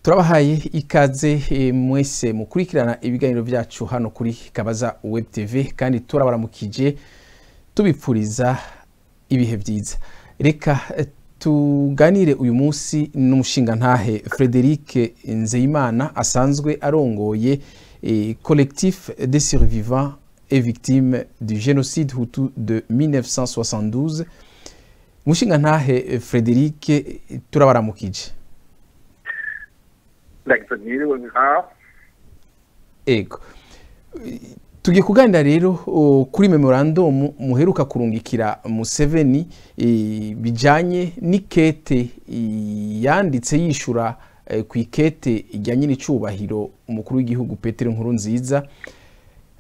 Turabahaye ikaze mwese mukurikirana ibiganiro byacu hano kuri Kabaza Web TV, kandi turabaramukije tubipfuriza ibihe byiza. Reka tuganire uyu munsi n'umushingantahe Frederic Nzeyimana asanzwe arongoye Collectif des survivants et victimes du génocide Hutu de 1972. Umushingantahe Frederic, turabaramukije. Ego, tugiye kuganira rero kuri memorandum muheruka kurungikira Museveni bijanye n'ikete yanditse yishura ku ikete ijyanye n'icubahiro umukuru w'igihugu Petero Nkurunziza,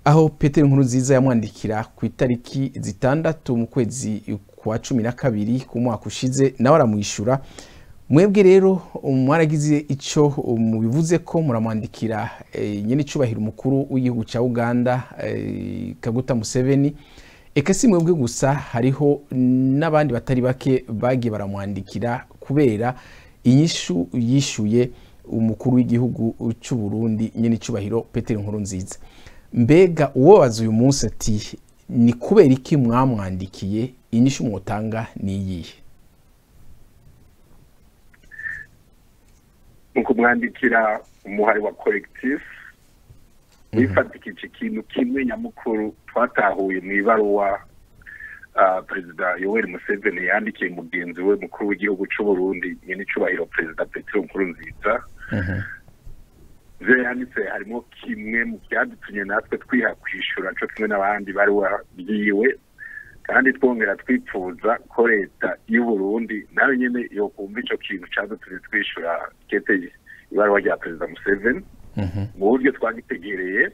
aho Petero Nkurunziza yamwandikira ku itariki 6 mu kwezi kwa 12 ku mwaka ushize, nawe aramwishura. Mwebwe rero mwaragize ico mubivuze ko muramwandikira nyene icubahiro umukuru w'igihugu ca Uganda Kaguta Museveni. Eka si mwebwe gusa, hariho n'abandi batari bake bagiye baramwandikira kubera inyishu yishuye umukuru w'igihugu c'u Burundi nyene icubahiro Petero Nkurunziza. Mbega uwobaza uyu munsi ati ni kubera iki mwamwandikiye, inyishu mwotanga ni iyihe? Mu kumwandikira umuhari wa Collectif wifatikije ikintu kimwe nyamukuru twatahuye mu ibaruwa Perezida Yoweri Museveni yandikiye mugenzi we mukuru w'igihugu c'u Burundi nyene icubahiro Perezida Petero Nkurunziza. Ivyo yanditse harimo kimwe mu vyadutumye natwe twiha kwishura co kimwe n'abandi baruwa byiwe, kandi twongera twipfuza ko leta y'u Burundi nayo nyene yokumva ico kintu cadutumye twishura kete ibaruwa rya Perezida Museveni mu buryo twagitegereye,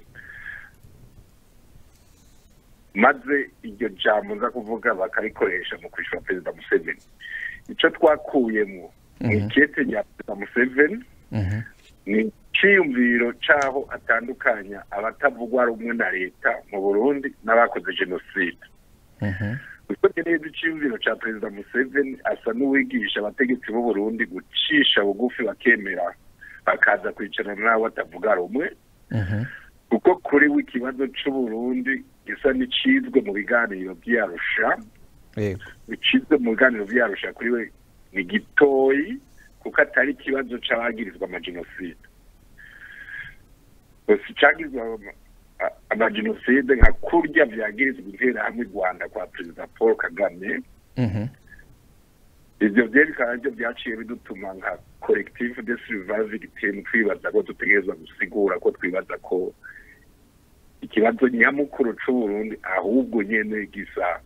maze iryo jambo nza kuvuga bakarikoresha mu kwishura Perezida Museveni. Ico twakuyemwo mw'ikete rya Perezida Museveni ni iciyumviro c'aho atandukanya abatavugwa rumwe na leta mu Burundi n'abakoze jenoside. Usomye neza iciyumviro ca Perezida Museveni, asa n'uwigisha abategetsi b'u Burundi gucisha bugufi bakemera bakaza kwicarana n'abo batavuga rumwe, kuko kuri we ikibazo c'u Burundi gisa n'icizwe mu biganiro vy'Arusha. Icizwe mu biganiro vy'Arusha kuri we ni gitoyi, kuko atari ikibazo c'abagirizwa amajenoside. Icagirizwa amajenoside nka kurya vyagirizwa interahamwe Rwanda kwa Perezida Paul Kagame. Ivyo vyerekana nivyo vyaciye bidutuma nka Collectif des survivants victimes twibaza ko dutegerezwa gusigura ko twibaza ko ikibazo nyamukuru c'u Burundi ahubwo nyene gisa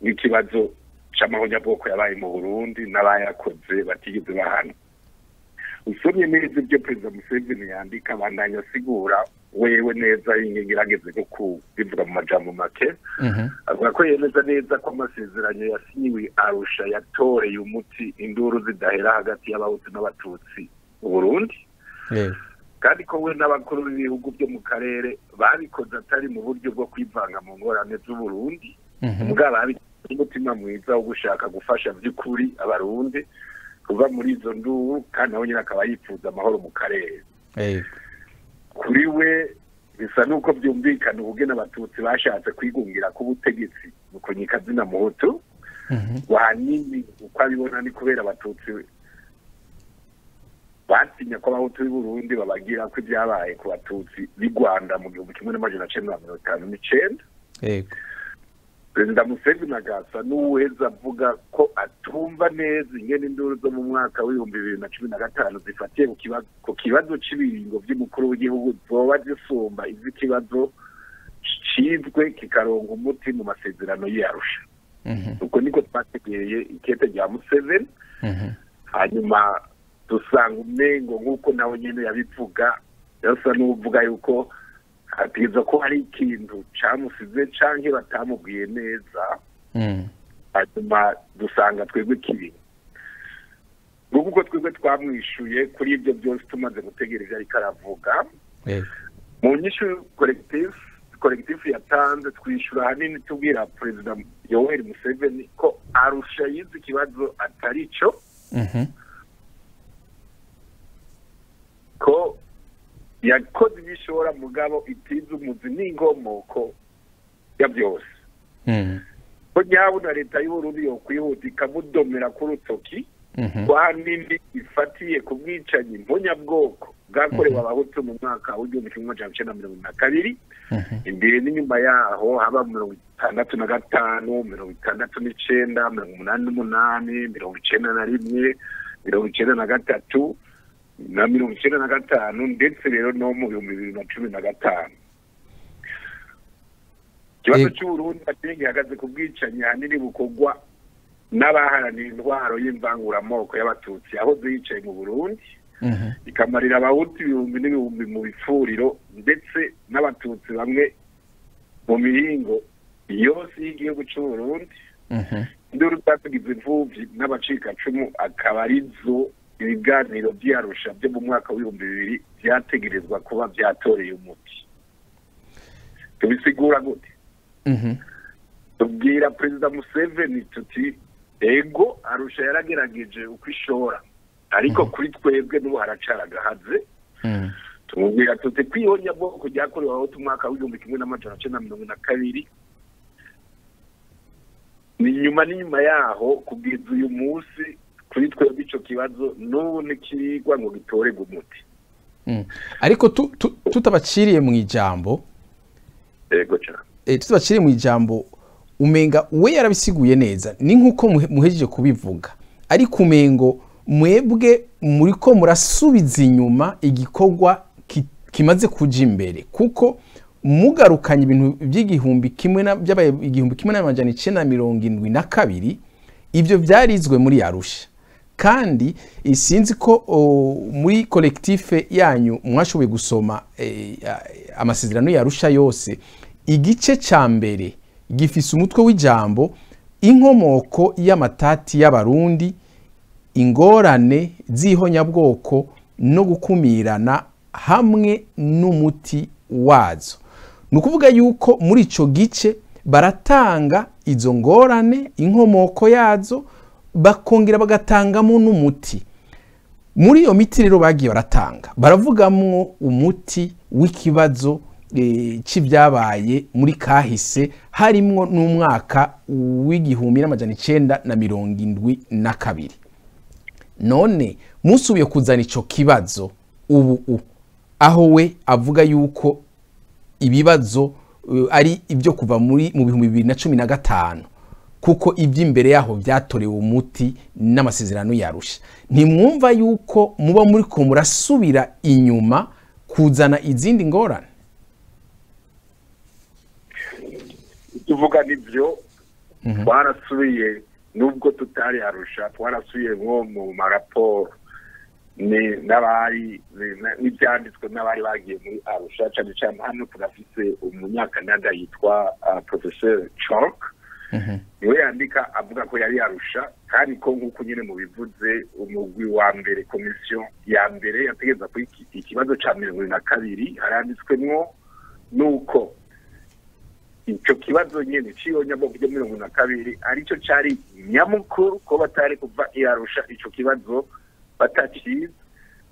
n'ikibazo c'amahonyabwoko yabaye mu Burundi n'abayakoze batigeze bahana. Usomye neza ibyo Perezida Museveni yandika, abandanya asigura wewe neza ingerageze nko kubivuga mu majambo make. Avuga ko yemeza neza ko amasezerano yasinyiwe Arusha yatoreye umuti induru zidahera hagati y'abahutu n'abatutsi mu Burundi, kandi ko we n'abakuru b'ibihugu byo mu karere babikoze atari mu buryo bwo kwivanga mu ngorane z'u Burundi, mugabo babikoze n'umutima mwiza wo gushaka gufasha by'ukuri abarundi kuva muri izo nduru, kandi nawe nyine akaba yifuza amahoro mu karere. Kuri we bisa nuko byumvikana ubugene abatutsi bashatse kwigungira ku butegetsi mu kunyika zina muhutu, wahanini uko abibona ni kubera abatutsi batinya ko abahutu b'i Burundi babagira ko ibyabaye ku batutsi b'i Rwanda mu 1959. Perezida Museveni agasa n'uweza avuga ko atumva neza ingene induru zo mu mwaka w'2015 zifatiye ku kibazo c'ibiringo vy'umukuru w'igihugu zoba zisumba iz'ikibazo cizwe kikaronga umuti mu masezerano y'Arusha. Uko niko twategereye ikete rya Museveni, hanyuma dusanga umengo nk'uko nawe nyene yabivuga, yasa n'uvuga yuko atigeza ko hari ikintu camusize canke batamubwiye neza. Hanyuma dusanga twebwe kibi nguko twebwe twamwishuye kuri ibyo byose tumaze gutegera ivyo ariko aravuga. Mu nyishu Collectif yatanze twishura ahanini tubwira Perezida Yoweri Museveni ko Arusha yize ikibazo atari cyo. Yakoze ibishora mugabo itize umuzi n'inkomoko ya byose. Ko nyabuna leta y'Uburundi yokwihuta ikamudomera ku rutoki kwa hanini ifatiye ku bwicanyi mbonyabwoko bwakorewe Abahutu mu mwaka w'1972, imbere n'inyuma yaho haba 65, 69, 88, 91, 93 na 95, ndetse rero no mu 2015. Ikibazo cy'Uburundi gihagaze ku bwicanyi ahanini bukorwa n'abaharanira intwaro y'imvanguramoko y'Abatutsi aho zicaye mu Burundi, ikamarira Abahutu ibihumbi n'ibihumbi mu bifuriro, ndetse n'Abatutsi bamwe mu mihingo yose y'igihugu cy'Uburundi. Induru zatugize imfuvyi n'abacikacumu akaba arizo ibiganiro vy'Arusha byo mu mwaka w'2000 vyategerezwa kuba vyatoreye umuti. Tubisigura gute? Tubwira Perezida Museveni tuti ego Arusha yaragerageje uko ishobora, ariko kuri twebwe n'ubu haracaragahaze. Tumubwira tuti kwihonyabwoko ryakorewe Abahutu mu mwaka w'1972 ni nyuma n'inyuma yaho kugeza uyu munsi kuri twebwe ico kibazo n'ubu ntikirigwa ngo gitorerwe umuti. Ariko tutabaciriye mu ijambo, ego cyane, tutabaciriye mu ijambo, umenga we yarabisiguye neza ni nkuko muhejeje kubivuga, ariko umengo mwebwe muriko murasubiza inyuma igikorwa kimaze kuja imbere, kuko mugarukanye ibintu by'igihumbi kimwe na byabaye 1972, ivyo vyarizwe muri Arusha. Kandi sinzi ko muri collectif yanyu mwashoboye gusoma amasezerano ya Arusha yose. Igice ca mbere gifise umutwe w'ijambo inkomoko y'amatati y'Abarundi, ingorane z'ihonyabwoko no gukumirana hamwe n'umuti wazo. Ni ukuvuga yuko muri ico gice baratanga izo ngorane, inkomoko yazo, bakongera bagatangamo n'umuti. Muri iyo miti rero bagiye baratanga, baravugamwo umuti w'ikibazo c'ivyabaye muri kahise, harimwo n'umwaka w'1972. None musubiye kuzana ico kibazo ubu aho we avuga yuko ibibazo ari ibyo kuva muri mu 2015, kuko iby'imbere yaho byatorewe umuti n'amasezerano y'Arusha. Ntimwumva yuko muba muri ko murasubira inyuma kuzana izindi ngorane? Tuvuga nivyo, twarasubiye nubwo tutari Arusha, twarasubiye nko mu maraporo ni n'abari n'ibyanditswe n'abari bagiye muri Arusha, cyane cyane hano turafise umunyakanada yitwa Professeur Chalk, niwe yandika avuga ko yari Arusha, kandi ko nk'uko nyine mubivuze umugwi wa mbere, komisiyo ya mbere yategeza ko ikibazo ca 72 haranditswemwo nuko ico kibazo nyene c'ihonyabwoko ryo 72 arico cari nyamukuru, ko batari kuva i Arusha ico kibazo batakizi,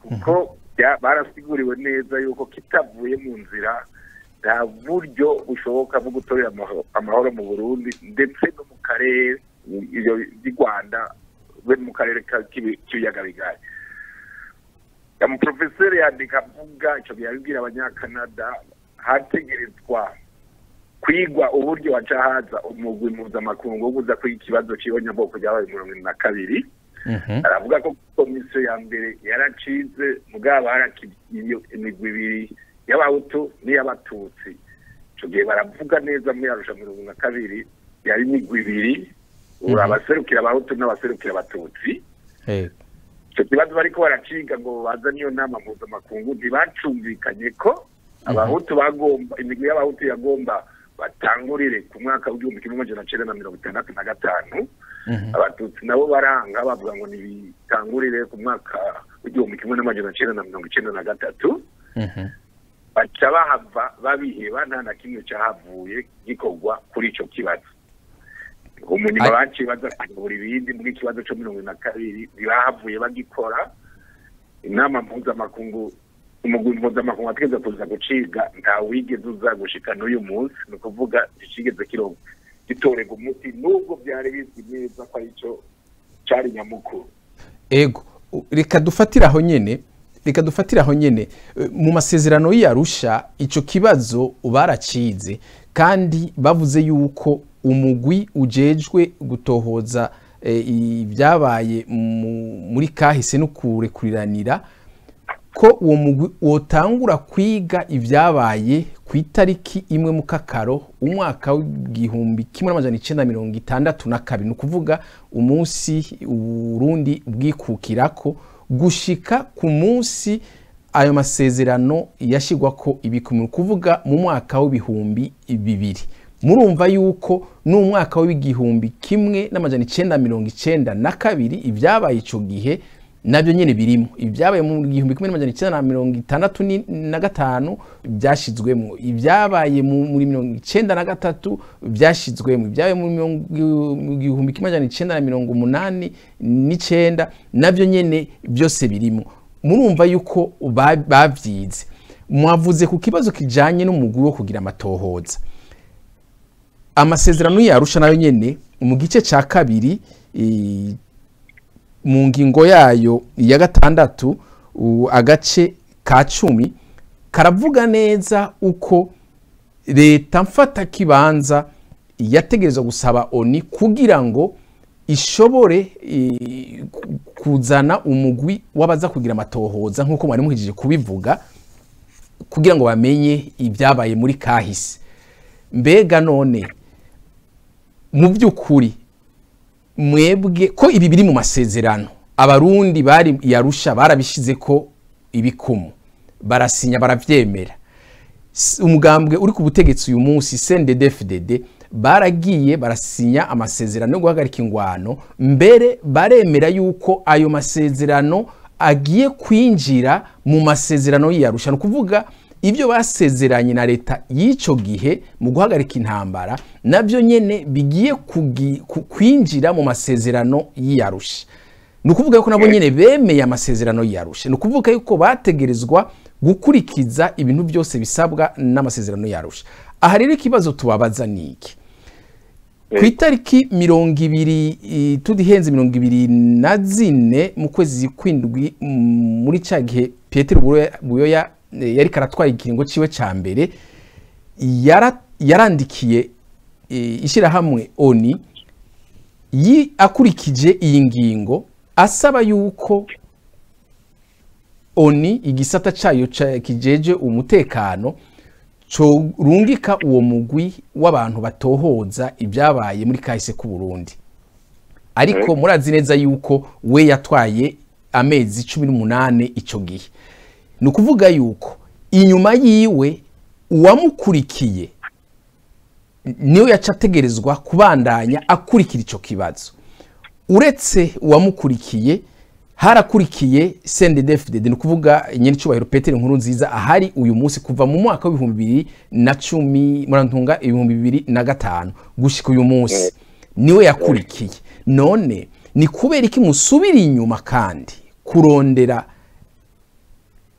kuko barasiguriwe neza yuko kitavuye mu nzira nta buryo bushoboka bwo gutorera amahoro mu Burundi, ndetse no mu karere y'u Rwanda, be mu karere k'ibiyaga bigari. Umuprofeseri yandika avuga ico yabibwira abanyakanada, hategerezwa kwigwa uburyo waca haza umugwi mpuzamakungu wo kuza kwiga ikibazo c'ihonyabwoko ryabaye 72. Aravuga ko komisiyo ya mbere yaracize, mugabo harakiye imigwi ibiri y'Abahutu n'iy'Abatutsi. Ico gihe baravuga neza muri Arusha 72 yari imigwi ibiri, abaserukira Abahutu n'abaserukira Abatutsi. Ico kibazo bariko baraciga ngo bazane iyo nama mpuzamakungu, ntibacumvikanye ko Abahutu bagomba, imigwi y'Abahutu yagomba batangurire ku mwaka w'1965, Abatutsi nabo baranga bavuga ngo nibitangurire ku mwaka w'1993. Baca bahava babiheba, nta na kimwe cahavuye gikorwa kuri ico kibazo. Umunyuma baciye baza kugabura ibindi muri ikibazo co 72 ntibahavuye bagikora. Inama mpuzamakungu Umugwi mpuzamakungu wategeza kuza guciga nta wigeze uza gushika n'uyu munsi. Ni ukuvuga gicigeze kirongo gitorega umuti, nubwo byari bizwi neza ko aricyo cari nyamukuru. Ego, reka dufatire aho nyene, reka dufatire aho nyene. Mu masezerano y'Arusha ico kibazo baracize, kandi bavuze yuko umugwi ujejwe gutohoza ibyabaye muri kahise no kurekuriranira, ko uwo mugwi wotangura kwiga ibyabaye ku itariki 1 Mukakaro umwaka w'1962, ni ukuvuga umunsi Uburundi bwikukirako, gushika ku munsi ayo masezerano yashigwako ibikumwe, kuvuga mu mwaka w'2000. Murumva yuko n'umwaka w'1992 ibyabaye ico gihe nabyo nyene birimo. Ibyabaye mu 1965 byashizwemo, ibyabaye muri 1993 byashizwemo, ibyabaye mu 1989 nabyo nyene byose birimo. Murumva yuko bavyize. Mwavuze ku kibazo kijanye n'umugwi wo kugira amatohoza. Amasezerano y'Arusha nayo nyene mu gice ca kabiri mu ngingo yayo ya 6 agace ka 10 karavuga neza uko leta mfata kibanza yategerezwa gusaba ONU kugira ngo ishobore kuzana umugwi w'abaza kugira amatohoza, nkuko mwari muhijije kubivuga, kugira ngo bamenye ibyabaye muri kahise. Mbega none mu by'ukuri mwebwe ko ibi biri mu masezerano, Abarundi bari Yarusha barabishize ko ibikumu, barasinya, baravyemera. Umugambwe uri ku butegetsi uyu munsi CNDD-FDD baragiye barasinya amasezerano yo guhagarika ingwano, mbere baremera yuko ayo masezerano agiye kwinjira mu masezerano y'Arusha. No kuvuga ibyo basezeranye na leta y'ico gihe mu guhagarika intambara nabyo nyene bigiye kwinjira mu masezerano y'Arusha. Ni ukuvuga yuko nabo nyene bemeye amasezerano y'Arusha. Ni ukuvuga yuko bategerezwa gukurikiza ibintu byose bisabwa n'amasezerano y'Arusha. Aha rero ikibazo tubabaza niki? Ku itariki 20 tudihenze 24 mu kwezi kwindwi, muri ca gihe Petero Buyoya yari karatwaye ikiringo ciwe ca mbere, yarandikiye ishirahamwe ONU akurikije iyi ngingo, asaba yuko ONU igisata cayo kijeje umutekano corungika uwo mugwi w'abantu batohoza ibyabaye muri kahise ku Burundi. Ariko murazi neza yuko we yatwaye amezi 18 ico gihe. Ni ukuvuga yuko inyuma yiwe uwamukurikiye niyo yacategerezwa kubandanya akurikira ico kibazo. Uretse uwamukurikiye harakurikiye CNDD-FDD, ni ukuvuga nyenicubahiro Petero Nkurunziza ahari uyu munsi kuva mu mwaka w'ibihumbi 2010 murantunga 2005 gushika uyu munsi niwe yakurikiye. None ni kubera iki musubira inyuma kandi kurondera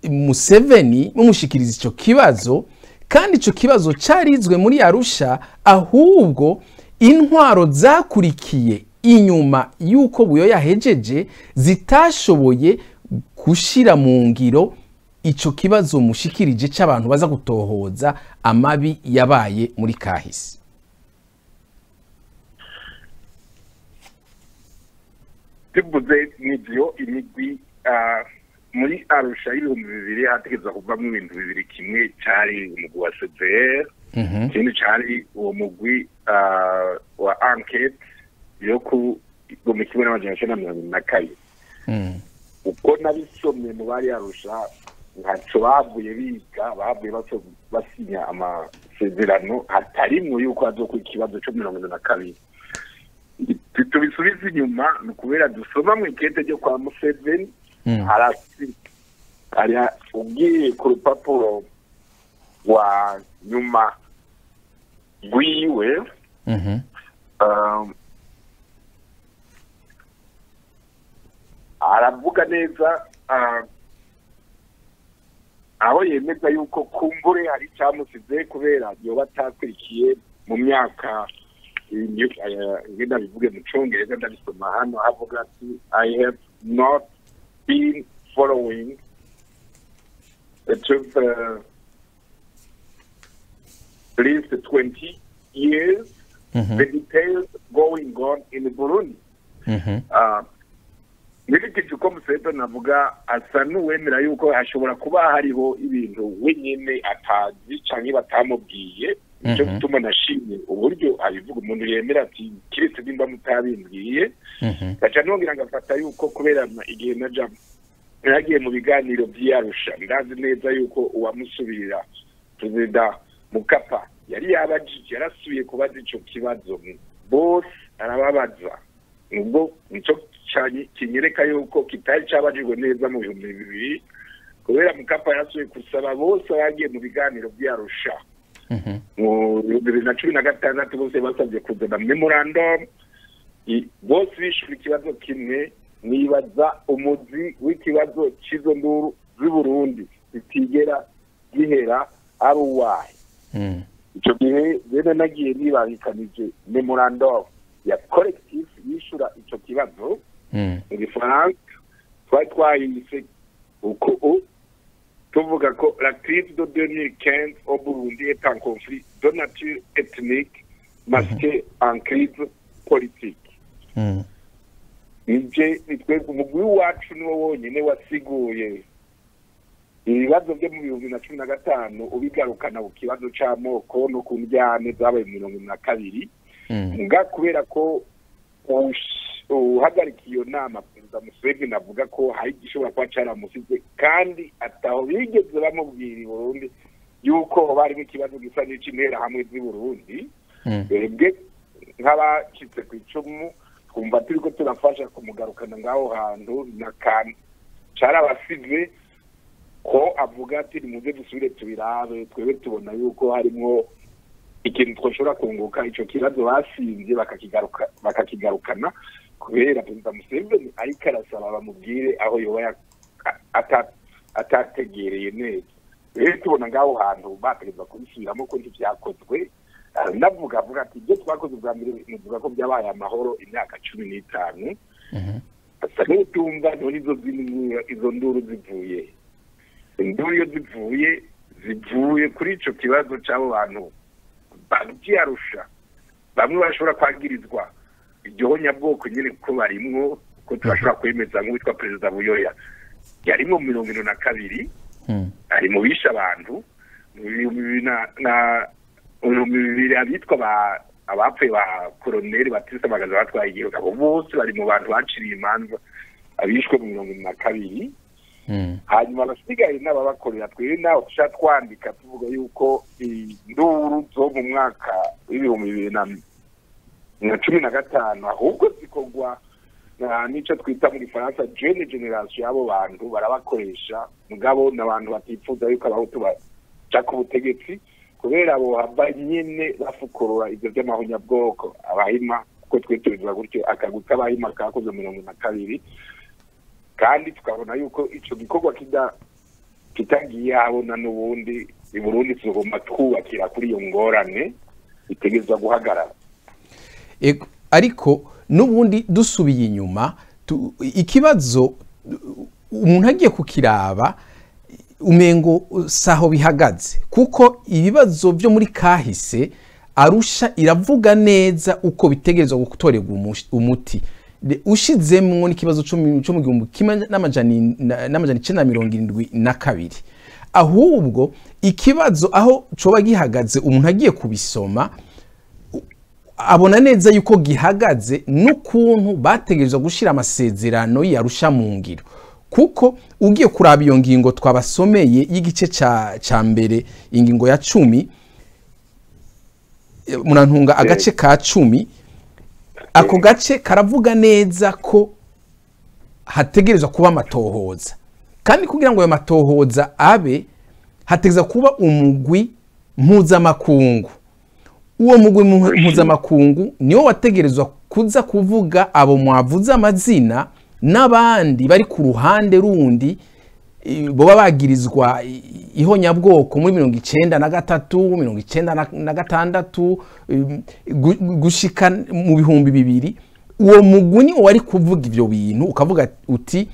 Museveni mumushikiriza ico kibazo, kandi ico kibazo carizwe muri Arusha, ahubwo intwaro zakurikiye inyuma yuko Buyoya yahejeje zitashoboye gushira mu ngiro ico kibazo mushikirije c'abantu baza gutohoza amabi yabaye muri kahise? Tuvuze n'ivyo imigwi muri Arusha y'2000 hategezwa kuvamwo ibintu bibiri, kimwe cari umugwi wa CVR, ikindi cari uwo mugwi wa enquête yo ku 1992. Uko nabisomye mu bari Arusha, ntaco bavuye biga, bavuye basinya amasezerano hatarimwo yuko hazokwa ikibazo co 72. Tubisubiza inyuma ni ukubera dusoma mw'ikete ryo kwa Museveni, ugiye ku rupapuro rwa nyuma rwiwe, aravuga neza, Aho yemeza yuko kumbure hari cyamusize kubera yoba atakurikiye mu myaka, ngenda bivuge mu Congereza, ndabisoma hano, avuga ati: "I have not been following the least 20 years the details going on in Burundi." Nkurikije uko Museveni avuga, asa n'uwemera yuko hashobora kuba hariho ibintu wenyine atazi canke batamubwiye. Nicyo gituma nashimye uburyo abivuga, umuntu yemera ati: "Kiretse nimba mutabimbwiye." Gaca nongera ngafata yuko kubera igihe naja nagiye mu biganiro vy'Arusha, ndazi neza yuko uwamusubirira, Perezida Mukapa, yari yabajije, yarasubiye kubaza ico kibazo bose, arababaza. Ubwo nico kinyereka yuko kitari cabajijwe neza mu 2000, kubera Mukapa yarasubiye gusaba bose bagiye mu biganiro vy'Arusha mu 2016, bose basabye kuzana memorandum, bose bishura ikibazo kimwe. Nibaza umuzi w'ikibazo c'izo nduru z'i Burundi zitigera gihera ari uwahe. Ico gihe rero nagiye nibangikanije memorandum ya collectif yishura ico kibazo mu Gifaransa. Twari twayise uko tuvuga ko la crise de 2015 au Burundi est un conflit de nature ethnique masqué en crise politique. Nije nitwe umugwi wacu niwo wonyene wasiguye ibibazo byo mu 2015, ubigarukana ku kibazo c'amoko no ku ndyane zabaye mu 72. Nga kubera ko uhagarika iyo nama, Perezida Museveni, avuga ko hari igishobora kuba caramusize kandi ataho bigeze bamubwira i Burundi yuko barimo ikibazo gisa n'ic'interahamwe z'i Burundi, twebwe nk'abacitse ku icumu twumva turiko turafasha kumugarukana ngaho hantu na kantu carabasize, ko avuga ati: "Nimuze dusubire tubirabe." Twebwe tubona yuko harimwo ikintu twashobora kunguka, ico kibazo basinze bakakigarukana, kubera Perezida Museveni ariko arasaba bamubwire aho yoba atategereye neza. Rero tubona ngaho hantu bategerezwa kubisubiramo, ko ntivyakozwe. Ndavuga, avuga ati: "Ibyo twakoze bwa mbere, muvuga ko byabaye amahoro imyaka 15." Asa n'utumva none izo zindi izo nduru zivuye, induru iyo zivuye kuri ico kibazo c'abo bantu bavyarusha, bamwe bashobora kwagirizwa iryo honyabwoko nyene ko barimwo, ko turashobora kwemeza nk'uwitwa Perezida Buyoya yarimwo mu 72, ari mu bishe abantu mu bihumbi bibiri na 2000, abitwa ba abapfuye ba Koroneli Batista Bagaza batwaye igihugu, abo bose bari mu bantu baciriye imanza abishwe mu 72. Hanyuma abasigaye n'ababakorera. Twebwe nawe tuca twandika tuvuga yuko induru zo mu mwaka w'2015 ahubwo zikorwa n'ico twita mu Gifaransa jeune génération y'abo bantu, barabakoresha, mugabo n'abantu batifuza yuko Abahutu baja ku butegetsi, kubera bohava nyene bafukurura ivyo vy'amahonyabwoko abahima, kuko twe tubivuga gutyo, akagwi k'Abahima kakoze 72. Kandi tukabona yuko ico gikorwa kitagiye habona n'ubundi i Burundi tuzogomba twubakira kuri iyo ngorane, itegerezwa guhagarara. Ariko n'ubundi dusubiye inyuma, ikibazo umuntu agiye kukiraba umengo saho bihagaze, kuko ibibazo byo muri kahise Arusha iravuga neza uko bitegerezwa gutorerwa umuti. Ushizemwo n'ikibazo co mu 1972. Ahubwo ikibazo aho coba gihagaze, umuntu agiye kubisoma abona neza yuko gihagaze n'ukuntu bategerezwa gushira amasezerano y'Arusha mu ngiro, kuko ugiye kuraba iyo ngingo twabasomeye y'igice ca mbere, ingingo ya 10, murantunga, agace ka 10, ako gace karavuga neza ko hategerezwa kuba amatohoza, kandi kugira ngo ayo matohoza abe hategerezwa kuba umugwi mpuzamakungu. Uwo mugwi mpuzamakungu niwo wategerezwa kuza kuvuga abo mwavuze amazina n'abandi bari ku ruhande rundi. Boba bagirizwa ihonyabwoko muri 93, 96, gushika mu 2000. Uwo mugwi ni wari kuvuga ivyo bintu, ukavuga uti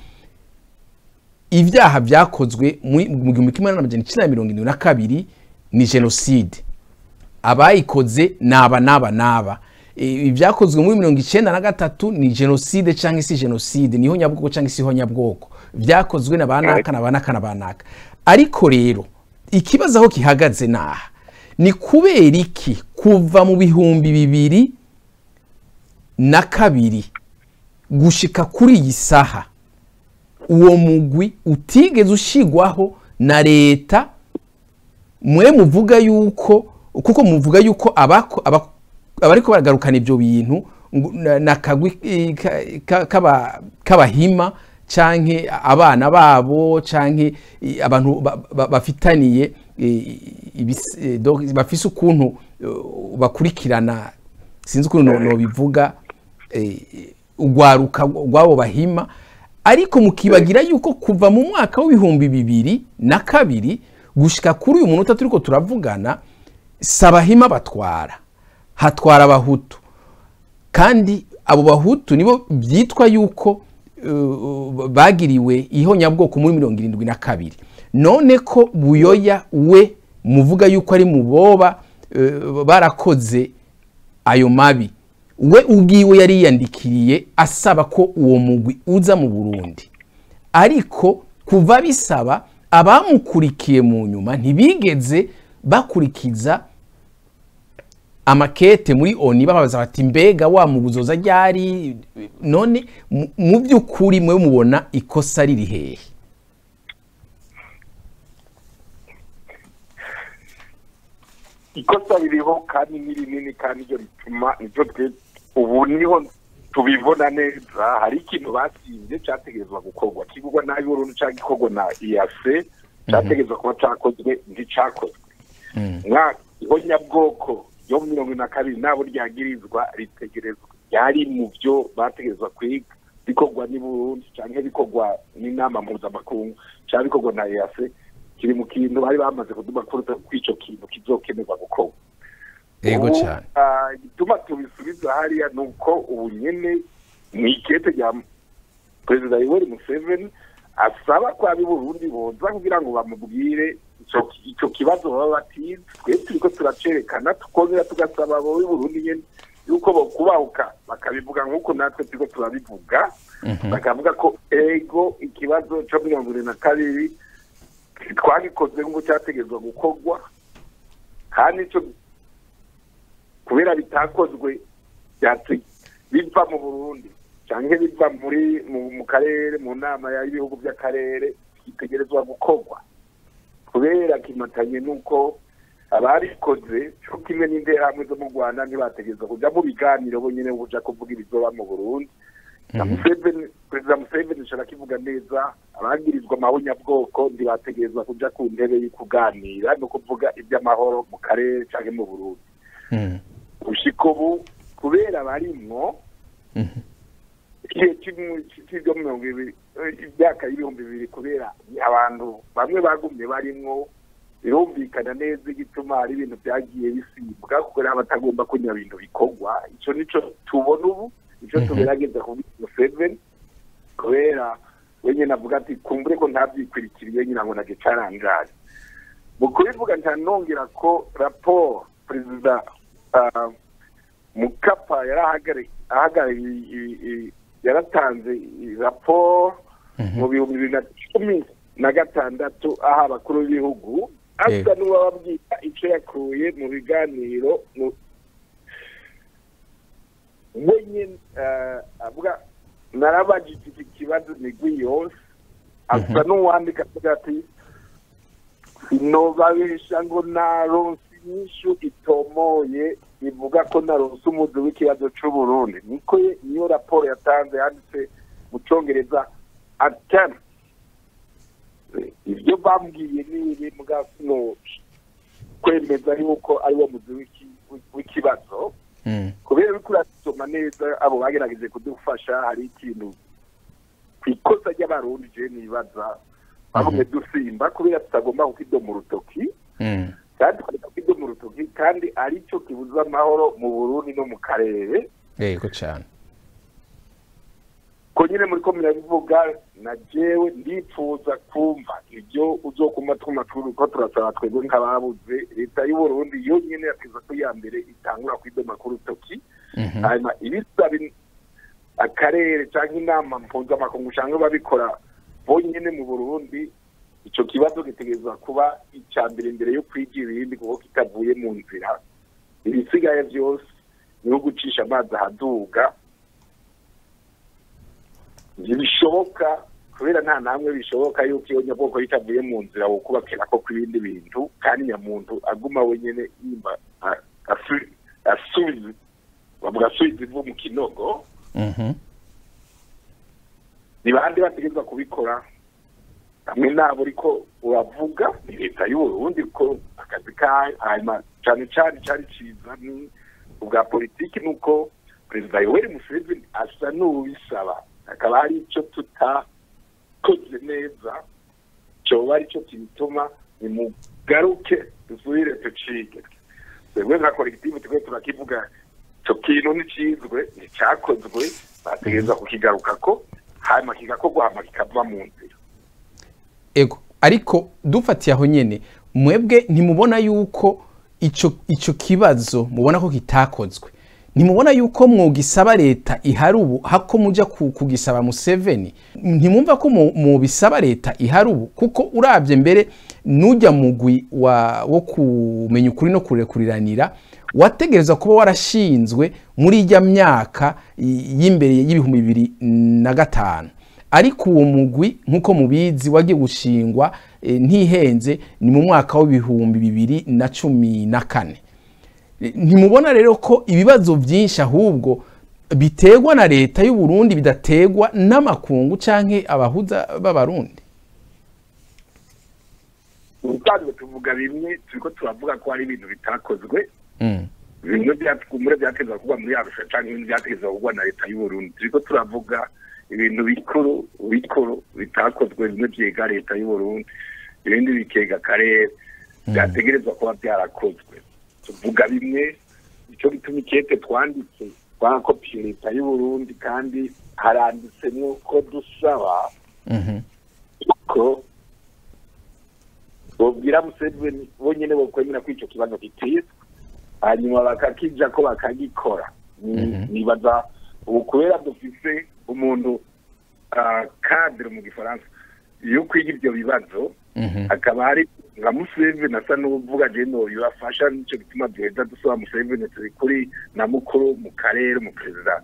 ibyaha byakozwe mu 1972 ni genocide, abayikoze naba naba naba. Ibyakozwe muri 93 ni genocide cyangwa si genocide, niho nyabwoko cyangwa si nyabwoko, byakozwe na banaka na banaka na banaka. Ariko rero ikibazo aho kihagaze naha ni kubera iki kuva mu 2002 gushika kuri iyi saha uwo mugwi utigeze ushigwaho na leta? Mwe muvuga yuko, kuko muvuga yuko abariko baragarukana ibyo bintu nakagwi k'abahima canke abana babo canke abantu bafitaniye, bafise ukuntu bakurikirana, sinzi ukuntu no bivuga, ugwaruka rwabo bahima. Ariko mukibagira yuko kuva mu mwaka w'2002 gushika kuri uyu munota turiko turavugana, sabahima batwara, hatwara abahutu, kandi abo bahutu nibo byitwa yuko bagiriwe ihonyabwoko muri 72. None ko Buyoya we muvuga yuko ari muboba barakoze ayo mabi, we ubwiwe yari yandikiriye asaba ko uwo mugwi uza mu Burundi, ariko kuva bisaba abamukurikiye mu nyuma ntibigeze bakurikiza amakete muri ONU babaza bati mbega wa muguzoza ryari? None mu by'ukuri mwe mubona ikosa riri hehe? Ikosa ririho kandi ni rinini, kandi ryo rituma nibyo twe ubu niho tubibona neza. Hari ikintu batsinze cyategerezwa gukorwa, kigurwa nabi Burundi cyangwa gikorwa na EAC, cyategerezwa kuba cyakozwe nticakozwe. Ihonyabwoko yo 72 nabo ryagirizwa ritegerezwa yari mu byo bategerezwa kwiga, bikorwa ni Burundi cyangwa bikorwa n'inama mpuzamakungu cyangwa bikorwa na EAC, kiri mu kintu bari bamaze kuduma kuruta kwico kintu kizokenerwa gukorwa. Yego cyane. Igituma tubisubiza hariya nuko ubu nyene mw'ikete rya Perezida Yoweri Museveni asaba ko abi Burundi boza kugira ngo bamubwire ico kibazo baba batize. Twe turiko turacerekana, tukongera tugasaba abo Burundi nyene yuko bokubahuka bakabivuga nkuko natwe turiko turabivuga, bakavuga ko ego ikibazo cyo 72 twagikoze nk'uko cyategerezwa gukorwa, kandi ico kubera bitakozwe biva mu Burundi canke biva muri mu karere, mu nama y'ibihugu by'akarere, gitegerezwa gukorwa kubera kimatanye nuko abarikoze cyo kimwe n'interahamwe zo mu Rwanda ntibategerezwa kuja mu biganiro bo nyene kuja kuvuga ibizoba mu Burundi. Perezida Museveni ashaka kivuga neza, abagirizwa amahonyabwoko ntibategerezwa kuja ku ntebe y'ukuganira no kuvuga iby'amahoro mu karere canke mu Burundi. Gushika ubu kubera barimwo igihe cy'ibyo 20 imyaka y'2000, kubera abantu bamwe bagumye barimwo, birumvikana neza igituma hari ibintu byagiye bisibwa kuko abatagomba kunya bintu bikorwa. Ico nico tubona ubu, ico tugerageza kuvuga Museveni, kubera wenyine avuga ati kumbure ko ntabyikwirikiriye ngira ngo nagicarangaye. Mu kubivuga ntanongera ko raporo Perezida Mukapa yaratanze raporo mu 2016 aho abakuru b'ibihugu asa n'uwababwira icyo yakuye mu biganiro wenyine, avuga narabajije iki kibazo migwi yose, asa n'uwandika avuga ati sinobabesha ngo naronse inyishu itomoye ivuga ko naronse umuzi w'ikibazo c'Uburundi. Niko niyo raporo yatanze yanditse mu Congereza attempt. Ibyo bambwiye ni ibi mugasino kwemeza yuko ari wo muzi w'ikibazo. Kubera uriko urasoma neza abo bagerageje kudufasha, hari ikintu kwikosa ry'abarundi je nibaza Bagumye dusimba kubera tutagomba kukidoma urutoki, kandi tukareka kukidoma urutoki kandi aricyo kibuza amahoro mu Burundi no mu karere. Yego cyane. Ko nyine muri ko murabivuga, na jewe ndipfuza kumva ibyo uzokuma twuma ko turasaba twebwe nk'ababuze. Leta y'u Burundi yo nyine yateza ko iya mbere itangura kwidoma ku rutoki, hanyuma ibisaba akarere cyangwa inama mpuzamakungu cyangwa babikora bonyine mu Burundi. Ico kibazo gitegerezwa kuba icya mbere imbere yo kwigira ibindi, kuko kitavuye mu nzira ibisigaye byose ni ugucisha amazi ahaduga. Ntibishoboka, kubera nta namwe bishoboka yuko iyo nyabwoko itavuye mu nzira wo kubakira ko kw'ibindi bintu, kandi nyamuntu aguma wenyene yimba asubiza, bavuga asubiza ivu mu kinogo. Ni bande bategerezwa kubikora? Hamwe nabo uriko uravuga ni leta y'Uburundi, ko akazi kayo hanyuma cane cane cari ciza ni ubwa politiki, nuko Perezida Yoweri Museveni asa n'uwubisaba, akaba hari ico tutakoze neza coba arico kibituma. Nimugaruke dusubire tucige. Twebwe nka collective turiko turakivuga, ico kintu nticizwe, nticakozwe, bategerezwa kukigarukako, hanyuma kigakorwa, hama kikava mu nzira. Ego, ariko dufatiye aho nyene, mwebwe ntimubona yuko ico kibazo mubona ko kitakozwe, ntimubona yuko mwogisaba leta ihari ubu hako muja kugisaba Museveni? Ntimwumva ko mubisaba leta ihari ubu? Kuko uravye mbere nujya mugwi wo kumenya ukuri no kurekuriranira wategerezwa kuba warashinzwe muri ijya myaka y'imbere y'2005, ariko uwo mugwi nk'uko mubizi wagiye gushingwa ntihenze ni mu mwaka w'2014. Ntimubona rero ko ibibazo byinshi ahubwo biterwa na leta y'u Burundi, bidaterwa n'amakungu canke abahuza b'Abarundi? Ubusanzwe tuvuga bimwe, turiko turavuga ko hari ibintu bitakozwe, bimwe byakumure byateza kuba muri Arusha canke ibindi byateza kugwa na leta y'u Burundi. Turiko turavuga ibintu bikuru bikuru bitakozwe, bimwe byega leta y'u Burundi, ibindi bikega akarere, byategerezwa kuba byarakozwe. Tuvuga bimwe, ico gituma ikete twanditse twarakopiye leta y'u Burundi, kandi haranditsemwo ko dusaba ko bobwira Museveni bonyene bokwemera ko ico kibazo kitizwe, hanyuma bakakija ko bakagikora. Nibaza ubu kubera dufise umuntu cadre mu gifaransa yo kwiga ivyo bibazo, akaba ari nka Museveni asa n'uvuga je no yafasha. Nico gituma duheza dusaba Museveni, turi kuri na mukuru mu karere, mu perezida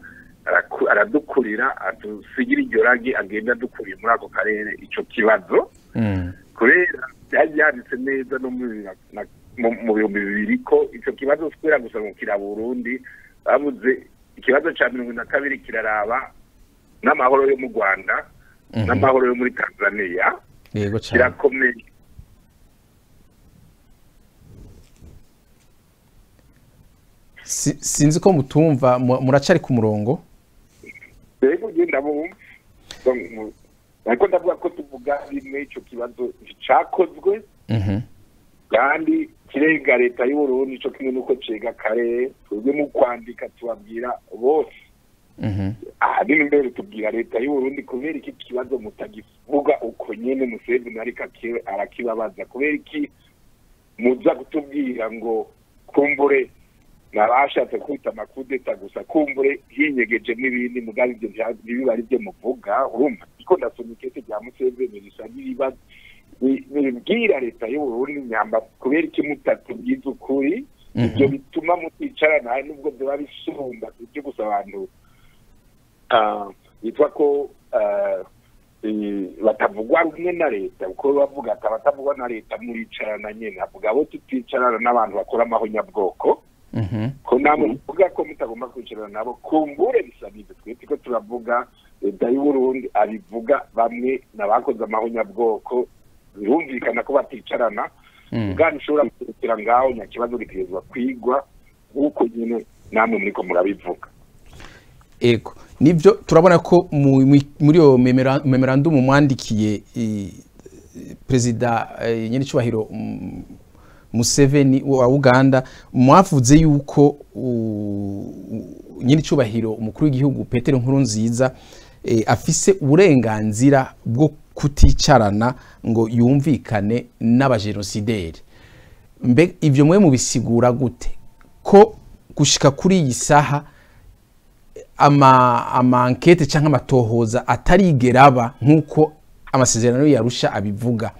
aradukurira, adusigira iryo ragi, agenda adukuriye muri ako karere ico kibazo, kubera byari byanditse neza no mu 2000 ko ico kibazo kubera gusa ngo kira Burundi. Bavuze ikibazo ca 72 kiraraba n'amahoro yo mu Rwanda n'amahoro yo muri Tanzania. Yego cyane. Kirakomeye. Sinzi ko mutumva, muracari ku murongo? Yego, genda bumva, ariko ndavuga ko tuvuga bimwe, ico kibazo cakozwe kandi kirenga leta y'u Burundi ico kimwe nuko cega karere. Twebwe mu kwandika tubabwira bose, ahanini mbere tubwira leta y'u Burundi: kubera iki kibazo mutagivuga uko nyene Museveni ariko arakibabaza? Kubera iki muza kutubwira ngo kumbure nabashatse kwita amakudeta gusa, kumbure hinyegeje n'ibindi, mugabe ibyo ntibiba ari byo muvuga? Urumva ko ndasoma ikete rya Museveni risa n'ibibazo bibwira leta y'u Burundi nyamba: kubera iki mutatubwiza ukuri? Ibyo bituma muticarana, hari nubwo biba bisumba ibyo gusa abantu bitwa ko batavugwa rumwe na leta, kuko bavuga ati abatavugwa na leta muricarana nyene. Avuga abo tuticarana n'abantu bakora amahonyabwoko, ko namwe muvuga ko mutagomba kwicarana nabo, kumbure bisaba ibyo. Twe turiko turavuga leta y'u Burundi abivuga bamwe n'abakoze amahonyabwoko, birumvikana ko baticarana. Ubwana ushobora kurekera ngaho, nyakibazo gitegerezwa kwigwa nk'uko nyene namwe muriko murabivuga. Ego, nivyo, turabona ko muri iyo memorandum mwandikiye Perezida nyenicubahiro Museveni wa Uganda, mwavuze yuko nyenicubahiro umukuru w'igihugu Petero Nkurunziza afise uburenganzira bwo kuticarana ngo yumvikane n'abajenosideri. Mbe ivyo mwe mubisigura gute, ko gushika kuri iyi saha ama enquête canke amatohoza atarigera aba nkuko amasezerano yarusha abivuga?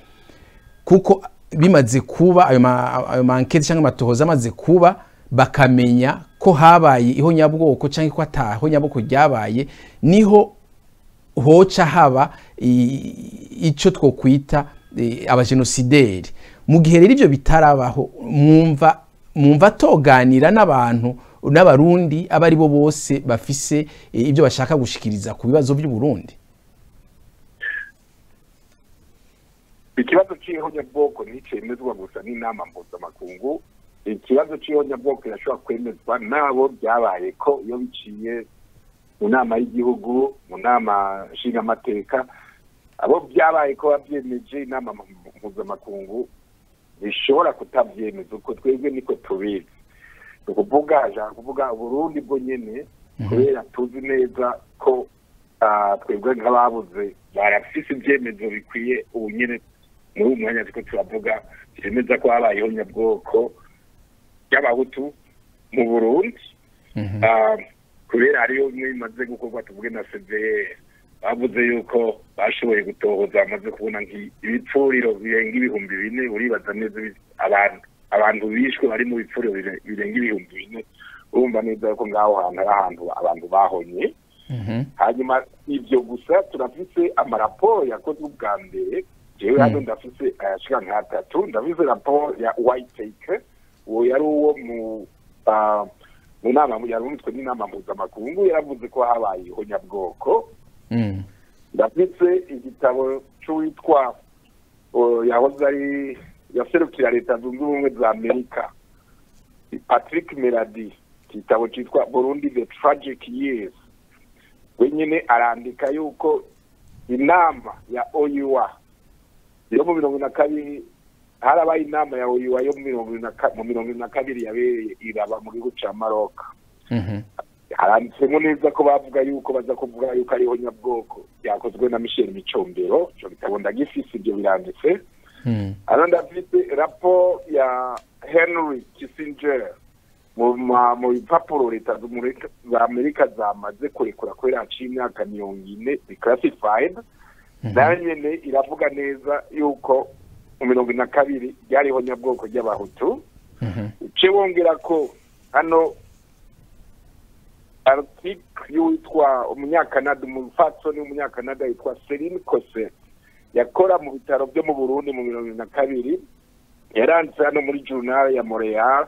Kuko bimaze kuba, ayo ma enquête canke amatohoza amaze kuba, bakamenya ko habaye ihonyabwoko canke ko atahonyabwoko ryabaye, niho hoca haba ico twokwita abajenosideri. Mu gihe rero ivyo bitarabaho, mwumva toganira n'abantu n'abarundi aba ari bo bose bafise ibyo bashaka gushikiriza ku bibazo by'u Burundi? Ikibazo c'ihonyabwoko nticemezwa gusa n'inama mpuzamakungu. Ikibazo c'ihonyabwoko kirashobora kwemezwa n'abo byabaye ko iyo biciye mu nama y'igihugu, mu nama nshingamateka, abo byabaye ko babyemeje. Inama mpuzamakungu bishobora kutabyemeza, uko twebwe niko tubizi. Ni ukuvuga, ashaka kuvuga Uburundi bwo nyene, kubera tuzi neza ko twebwe nk'ababuze barafise ibyemezo bikwiye ubu nyene muri uyu mwanya turiko turavuga, vyemeza ko habayeho nyabwoko ry'abahutu mu Burundi, kubera hariyo bimwe bimaze gukorwa, tuvuge na CVR bavuze yuko bashoboye gutohoza, bamaze kubona ibipfuriro birenga 4000. Uribaza neza abantu bishwe bari mu bipfuriro birenga 4000, urumva neza ko ngaho hantu ari ahantu abantu bahonye. Hanyuma ivyo gusa, turafise amaraporo yakozwe ubwa mbere. Jewe hano ndafise ayashika nk'atatu. Ndafise raporo ya Whitaker, uwo yari uwo mu nama yarunzwe n'inama mpuzamakungu, yaravuze ko habaye ihonyabwoko. Ndafise igitabo c'uwitwa yahoze ari yaserukira Leta Zunze Ubumwe za Amerika, Patrick Melady, igitabo citwa Burundi the Tragic Years. Wenyine arandika yuko inama ya OUA yo mu 42, harabaye inama ya OUA yo mu 42 yabereye iraba mu gihugu ca Maroc. Haranditsemo neza ko bavuga yuko baza kuvuga yuko ariho nyabwoko yakozwe na Michel Micombero. Ico gitabo ndagifise, ibyo biranditse. Hano ndafite raporo ya Henry Kissinger mu bipapuro Leta za Amerika zamaze kurekura kubera haciye imyaka 40 declassified. Nayo nyene iravuga neza yuko mu 42 ryariho nyabwoko ry'abahutu. Uce wongera ko hano article y'uwitwa umunyakanada, umufatsoni w'umunyakanada yitwa Celine Cosset, yakora mu bitaro byo mu Burundi mu 42, yaranditse hano muri journal ya Montreal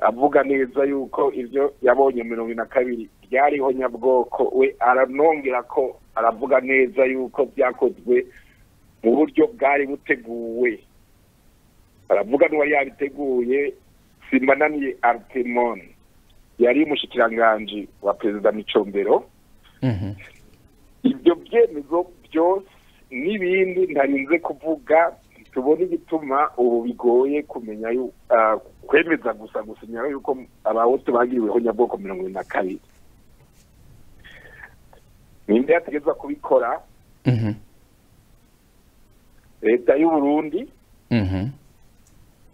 avuga neza yuko ivyo yabonye mu 42 ryariho nyabwoko. We aranongera ko aravuga neza yuko byakozwe mu buryo bwari buteguwe, aravuga n'uwari yabiteguye, Simbananiye Artemon, yari umushikiranganji wa Perezida Micombero. Ibyo byemezo byose n'ibindi ntarinze kuvuga, tubona igituma ubu bigoye kumenya kwemeza gusa gusinya yuko abahutu bagiriweho nyabwoko 42. Ninde yategetswe kubikora? Leta y'u Burundi,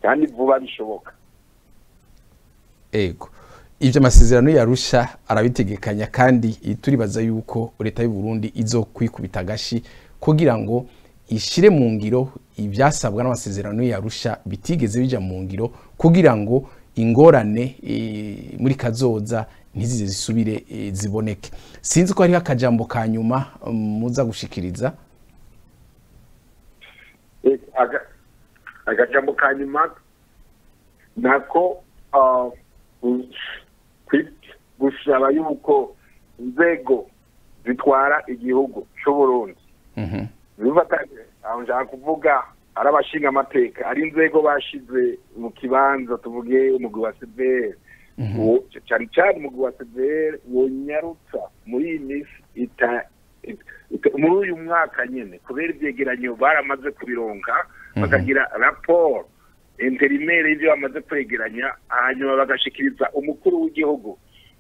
kandi vuba bishoboka. Ego, ivyo amasezerano yarusha arabitegekanya, kandi turibaza yuko leta y'u Burundi izo kwikubita agashi kugira ngo ishire mu ngiro ivyasabwa n'amasezerano yarusha bitigeze bija mu ngiro, kugira ngo ingorane muri kazoza ntizize zisubire ziboneke. Sinzi ko hariho akajambo ka nyuma muza gushikiriza. Akajambo ka nyuma nako gusaba yuko inzego zitwara igihugu c'u Burundi bifatanye, aho nshaka kuvuga ari abashinga amateka, ari inzego bashize mu kibanza, tuvuge umugwi wa CVR, cyane cyane umugwi wa CVR wonyarutsa muri iyi minsi muri uyu mwaka nyene, kubera ivyegeranyo baramaze kubironka. Bakagira raporo intérimaire y'ibyo bamaze kwegeranya, hanyuma bagashikiriza umukuru w'igihugu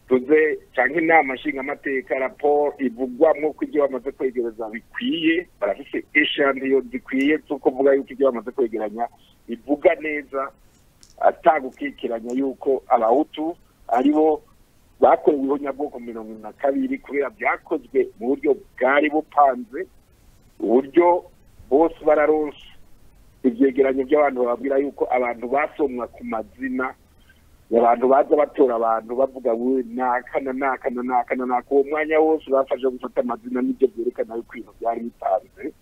tuze cyangwa inama nshingamateka raporo ivugwamwo ko ibyo bamaze kwegereza bikwiye. Barafise échantillons zikwiye zo kuvuga yuko ibyo bamaze kwegeranya bivuga neza atagukikiranya yuko Abahutu aribo bakorewe ihonyabwoko 72, kubera byakozwe mu buryo bwari bupanze, uburyo bose bararonse ivyegeranyo by'abantu bababwira yuko abantu basomwa ku mazina, abantu baza batora abantu bavuga we naka na naka na naka na naka. Uwo mwanya wose bafashe gufata amazina, nibyo byerekana yuko ibintu byari bipanze.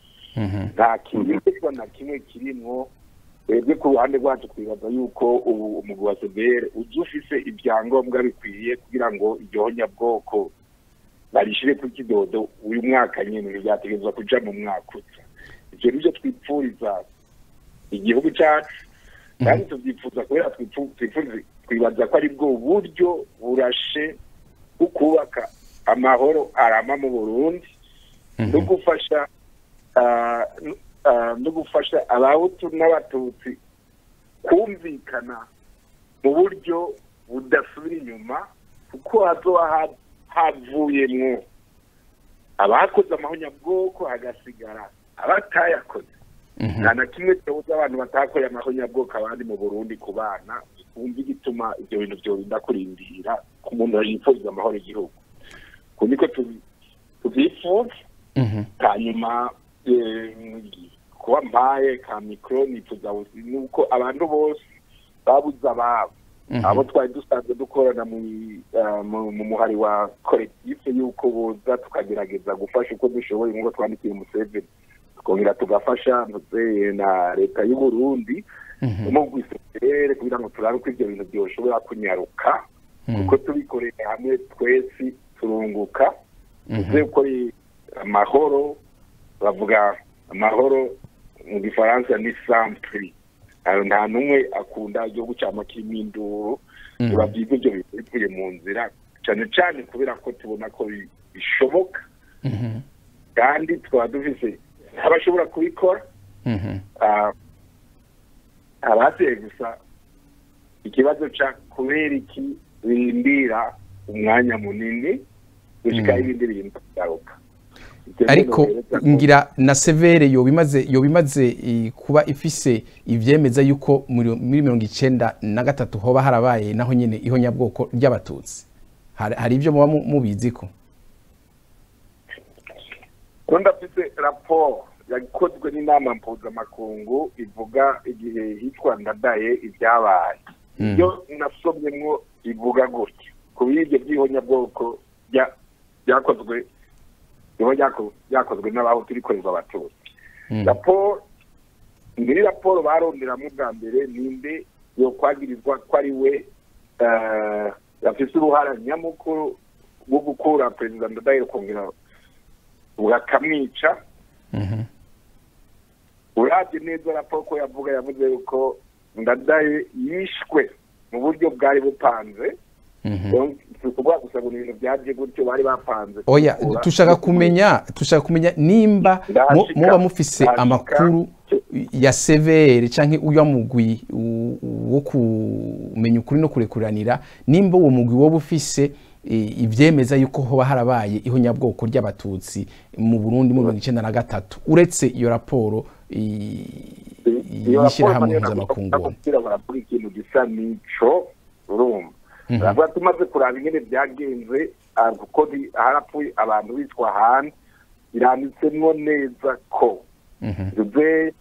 Nta kintu na kimwe kirimwo. Twebwe ku ruhande rwacu twibaza yuko ubu umugwi wa CVR uza ufise ibyangombwa bikwiye kugira ngo iryo honyabwoko barishire ku kidodo uyu mwaka nyene. Ntibyategerezwa kuja mu mwaka uza. Ivyo nivyo twipfuriza igihugu cacu, kandi tuvyifuza kubera twipfuriza, twibaza ko ari bwo buryo burashe bwo kubaka amahoro arama mu Burundi no gufasha Abahutu n'Abatutsi kumvikana mu buryo budasubira inyuma, kuko hazoba havuyemwo abakoze amahonyabwoko, hagasigara abatayakoze. Nta na kimwe kibuza abantu batakoye amahonyabwoko abandi mu Burundi ku bana. Wumva igituma ibyo bintu byorinda kurindira ku muntu yifuza amahoro igihugu. Ku niko tuvyifuza. Hanyuma kuba mpaye ka micro, nifuza nuko abantu bose babuze ababo, abo twari dusanzwe dukorana mu muhari wa collectif, yuko boza tukagerageza gufasha uko dushoboye, nk'uko twandikiye Museveni, tukongera tugafasha ndetse na leta y'u Burundi mu gwisere, kugira ngo turabe ko ibyo bintu byoshobora kunyaruka, kuko tubikoreye hamwe twese turunguka. Tuze ko amahoro, bavuga amahoro mu gifaransa ni sans prix. Nta n'umwe akunda igihugu cyama kirimo induru. Biba byiza ibyo bintu bivuye mu nzira, cyane cyane kubera ko tubona ko bishoboka, kandi tukaba dufise abashobora kubikora. Abasigaye gusa ikibazo ca kubera iki birindira umwanya munini gushika ibindi bintu bigaruka. Ariko ngira na CVR yobimaze kuba ifise ivyemeza yuko muri 93 hoba harabaye naho nyene ihonyabwoko ry'Abatutsi. Hari ivyo muba mubizi ko? Ko ndafise raporo yakozwe n'inama mpuzamakungu ivuga igihe hitwa Ndadaye ibyabaye. Ibyo nasomyemwo ivuga gutya ku b'ibyo by'ihonyabwoko byakozwe, byakozwe n'Abahutu rikorerwa Abatutsi. Raporo, muri raporo baronderamo bwa mbere ninde yokwagirizwa ko ari we yafise uruhara nyamukuru rwo gukura perezida Ndadaye kongera bakamwica. Uravye neza raporo ko yavuga, yavuze yuko Ndadaye yishwe mu buryo bwari bupanze. Si ukuvuga gusa ngo ni ibintu byaje gutyo, bari bapanze. Oya, tushaka kumenya nimba Ndahashika, muba mufise ndahashika. amakuru ya CVR canke uya mugwi wo kumenya ukuri no kurekuranira, nimba uwo mugwi woba ufise ivyemeza yuko hoba harabaye ihonyabwoko ry'Abatutsi mu Burundi mu 93, uretse iyo raporo Iyo y'ishirahamwe raporo mpuzamakungu. Nakubwira, baravuga ikintu gisa n'ico, urumva, baravuga tumaze kuraba ingene byagenze, kuko harapfuye abantu bitwa ahandi, biranditsemwo neza ko bivuze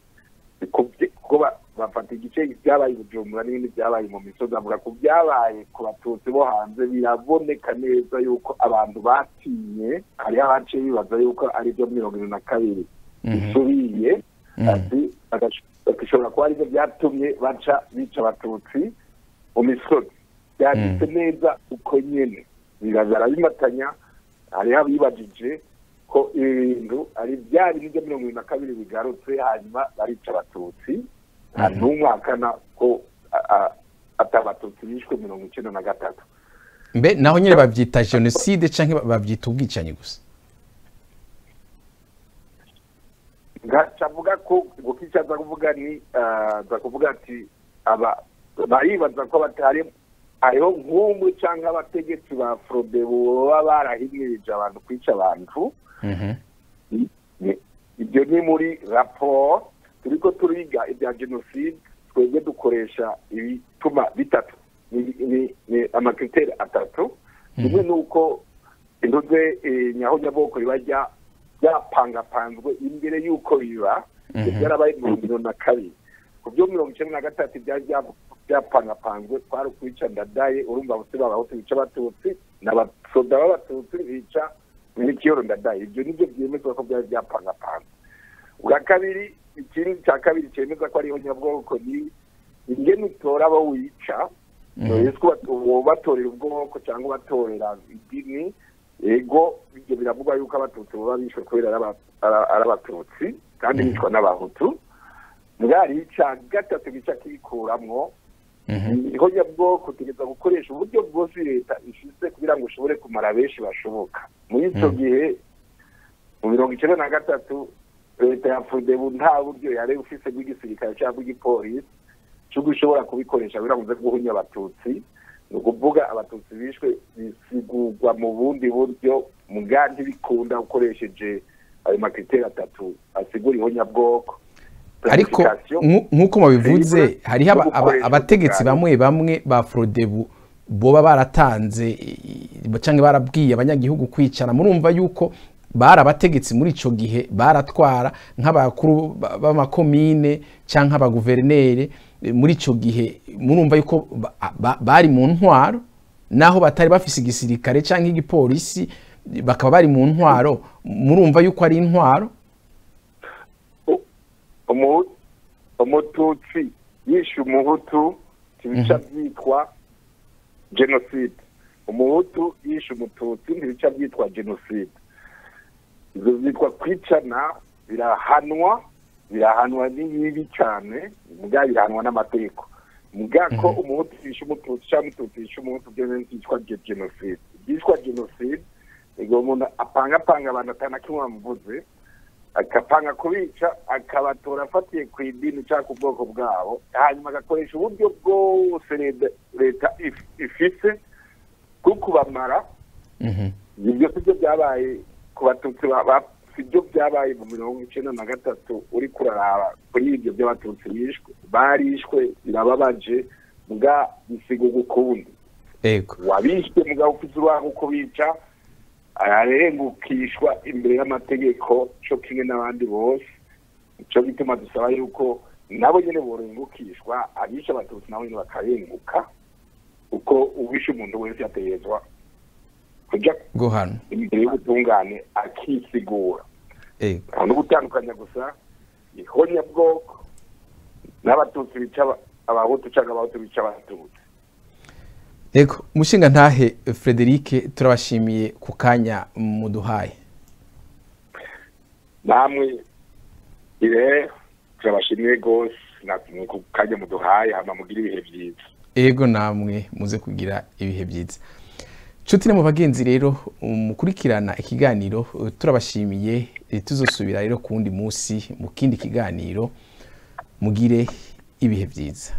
kuko bafata igice byabaye i Bujumbura n'ibindi byabaye mu misozi. Avuga ku byabaye ku Batutsi bo hanze, biraboneka neza yuko abantu batinye, hariho abaciye bibaza yuko ari byo 72 bisubiye, ati bishobora kuba aribyo byatumye baca bica Abatutsi mu misozi. Byanditse neza uko nyene, biraza bimatanya. Hariho abibajije ko ibi bintu ari bya bindi byo 72 bigarutse, hanyuma barica Abatutsi. Nta n'umwe ahakana ko ata Abatutsi bishwe 93. Mbe naho nyene bavyita génocide canke bavyita ubwicanyi gusa? Ngaca avuga ko ngo kicaza kuvuga ni za kuvuga ati aba baribaza ko batari hariho nk'umwe cyangwa abategetsi ba Frodebu baba barahimirije abantu kwica abantu. Ibyo ni muri raporo turiko turiga ibya genocide. Twebwe dukoresha ibituma bitatu, ni ama critères atatu. Kimwe ni uko intuze nyahonyabwoko riba ryapangapanzwe imbere y'uko biba. Byarabaye 72, ku byo 93 byari byapangapanzwe, twari ukwica Ndadaye. Urumva bose b'abahutu bica abatutsi n'abasoda b'abatutsi bica Melchior Ndadaye. Ibyo nibyo byemezwa ko byari byapangapanzwe. Ubwa kabiri, ikindi cya kabiri cyemeza ko ariho nyabwoko, ni ingene utora abo wica. Batorera ubwoko cyangwa batorera idini. Ego, ibyo biravugwa yuko abatutsi baba bishwe kubera ari abatutsi kandi bicwa n'abahutu. Mbwari icya gatatu gica kibikuramwo ihonyabwoko, utegereza gukoresha uburyo bwose leta ifise kugira ngo ushobore kumara benshi bashoboka. Muri ico gihe, mu 93, leta ya Frodebu nta buryo yari ufise bw'igisirikare cyangwa bw'igipolisi cyo gushobora kubikoresha kugira ngo uze guhunya abatutsi. Ni ukuvuga abatutsi bishwe bisigurwa mu bundi buryo, muga ntibikunda ukoresheje ayo ma critères atatu asigura ihonyabwoko. Ariko nk'uko mubivuze, hariho abategetsi bamwe bamwe ba Frodebu boba baratanze cyangwa barabwiye abanyagihugu kwicara. Murumva yuko bari abategetsi muri ico gihe, baratwara nk'abakuru b'amakomine cyangwa abaguverineri muri ico gihe. Murumva yuko bari mu ntwaro, naho batari bafise igisirikare cyangwa igipolisi, bakaba bari mu ntwaro. Murumva yuko ari intwaro. Umututsi yishe umuhutu ntibica byitwa genocide, umuhutu yishe umututsi ntibica byitwa genocide. Ibyo byitwa kwicana, birahanwa, birahanwa, ni bibi cyane, muga birahanwa n'amategeko. Muga ko umuhutu yishe umututsi cyangwa umututsi yishe umuhutu, byo byitwa genocide. Byitwa genocide ego umuntu apangapanga abantu atana kimwe bamuvuze, akapanga kubica, akabatora afatiye ku idini cyangwa ku bwoko bwabo, hanyuma agakoresha uburyo bwose leta ifise bwo kubamara. Ibyo sibyo byabaye ku batutsi, sibyo byabaye mu 93. Uri kuraraba kuri ibyo by'abatutsi bishwe, barishwe, birababaje, muga bisiga ukundi. Wabishwe muga ufite uruhare kubica ararengukishwa imbere y'amategeko cyo kimwe n'abandi bose. Ico gituma dusaba yuko nabo nyene borengukishwa, abishe abatutsi nabo nyene bakarenguka, uko uwishe umuntu wese yategezwa kuja guhana imbere y'ubutungane akisigura. No gutandukanya gusa ihonyabwoko n'abatutsi bica abahutu cyangwa abahutu bica abatutsi. Ego, mushinga ntahe Frederic, turabashimiye ku kanya muduhaye. Namwe ire turabashimiye gose ku kanya muduhaye, hama mugira ibihe byiza. Ego, namwe muze kugira ibihe byiza. Nshuti mu bagenzi rero mukurikirana ikiganiro, turabashimiye. Tuzosubira rero ku wundi munsi mu kindi kiganiro. Mugire ibihe byiza.